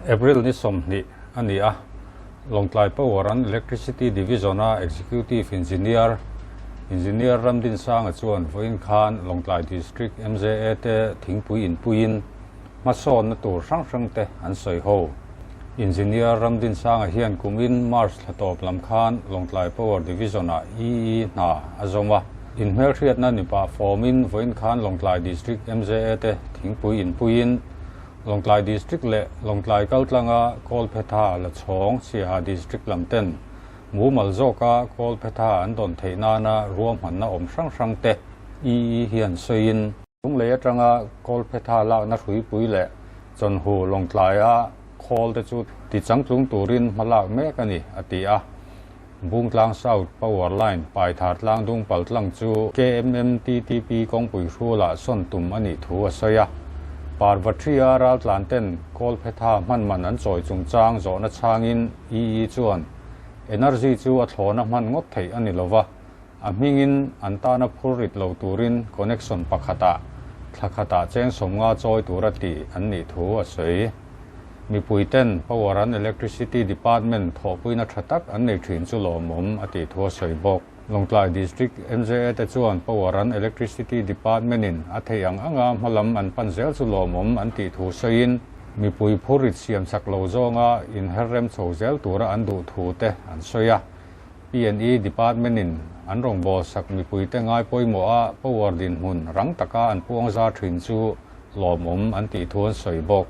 April ni 20 a ni a, Lawngtlai Power and Electricity Division-a Executive Engineer, Engineer Ramdinsanga chuan vawiin khan Lawngtlai District MJA te thingpui inpuiin hmasawnna tur hrang hrang te an sawi ho. Engineer Ramdinsanga hian kumin March thla tawp lam khan Lawngtlai Power Division-ah EE hna a zawm a. Inhmelhriatna ni pah fawmin vawiin khan Lawngtlai District MJA te thingpui inpuiin Lawngtlai District leh Lawngtlai kaltlanga Kawlphetha la chhawng Siaha District lam ten mumal zawka Kawlphetha an dawn theih nana ruahmanna awm hrang hrang te EE hian sawiin, Lunglei atanga Kawlphetha lakna hruipui leh Chawnhu Lawngtlaia khawl te chu tichangtlung turin hma lak mek a ni, a ti a. Bungtlang South Power Line Paithar tlangdung paltlang chu KMMTTP kawngpui hrulah sawn tum a nih thu a sawi a. Parvathria raltlan ten Kawlphetha hman man an chawi chungchang zawhna chhangin EE chuan Energy chu a thlawna hman ngawt theih a ni lova, a hmingin an tana phur rit lo turin connection pakhatah thla khatah cheng 50 chawi tura tih an nih thu a sawi. Mipui ten Power and Electricity Department thawhpuina tha tak an nei thin chu lawmawm a tih thu a sawi bawk. Lawngtlai District MJA te chuan Power and Electricity Department in a theih ang anga hmalam an pan zel chu lawmawm an tih thu sawiin, mipui phur rit siam chak lo zawnga inher rem chho zel tura an duh thu te an sawi a. P&E Department in an rawngbâwl sak mipuite ngai pawimawh a power dinhmun rang taka an puang zar thin chu lawmawm an tih thu an sawi bawk.